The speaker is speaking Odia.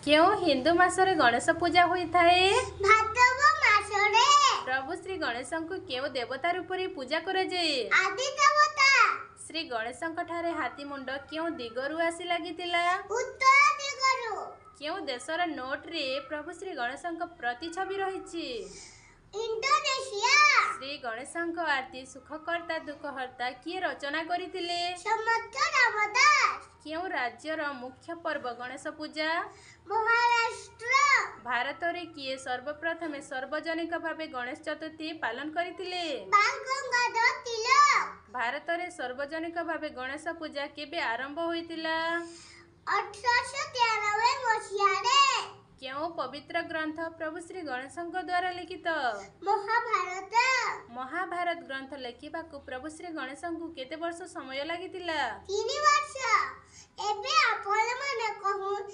କେଉଁ ହିନ୍ଦୁ ମାସରେ ଗଣେଶ ପୂଜା ହୋଇଥାଏ? ଭାଦ୍ରବ ମାସରେ। ପ୍ରଭୁ ଶ୍ରୀ ଗଣେଶଙ୍କୁ କେଉଁ ଦେବତା ରୂପରେ ପୂଜା କରାଯାଏ? ଆଦି ଦେବତା। ଶ୍ରୀ ଗଣେଶଙ୍କ ଠାରେ ହାତୀ ମୁଣ୍ଡ କେଉଁ ଦିଗରୁ ଆସି ଲାଗିଥିଲା? ଉତ୍ତର ଦିଗରୁ। କେଉଁ ଦେଶର ନୋଟରେ ପ୍ରଭୁ ଶ୍ରୀ ଗଣେଶଙ୍କ ପ୍ରତିଛବି ରହିଛି? ଇଣ୍ଡୋନେସିଆ। ଶ୍ରୀ ଗଣେଶଙ୍କ ଆରତୀ ସୁଖକର୍ତ୍ତା ଦୁଃଖହର୍ତ୍ତା କିଏ ରଚନା କରିଥିଲେ? ସମର୍ଥ ରାମଦାସ। କେଉଁ ରାଜ୍ୟର ମୁଖ୍ୟ ପର୍ବ ଗଣେଶ ପୂଜା? ମହାରାଷ୍ଟ୍ର। ଭାରତରେ କିଏ ସର୍ବପ୍ରଥମେ ସାର୍ବଜନିକ ଭାବେ ଗଣେଶ ଚତୁର୍ଥୀ ପାଳନ କରିଥିଲେ? ବାଲ ଗଙ୍ଗାଧର ତିଲକ। ଭାରତରେ ସାର୍ବଜନିକ ଭାବେ ଗଣେଶ ପୂଜା କେବେ ଆରମ୍ଭ ହୋଇଥିଲା? 1893 ମସିହାରେ। କେଉଁ ପବିତ୍ର ଗ୍ରନ୍ଥ ପ୍ରଭୁ ଶ୍ରୀ ଗଣେଶଙ୍କ ଦ୍ୱାରା ଲିଖିତ? ମହାଭାରତ। ମହାଭାରତ ଗ୍ରନ୍ଥ ଲେଖିବାକୁ ପ୍ରଭୁ ଶ୍ରୀ ଗଣେଶଙ୍କୁ କେତେ ବର୍ଷ ସମୟ ଲାଗିଥିଲା? 3 ବର୍ଷ। ଏବେ ଆପଣମାନେ କହୁନ୍,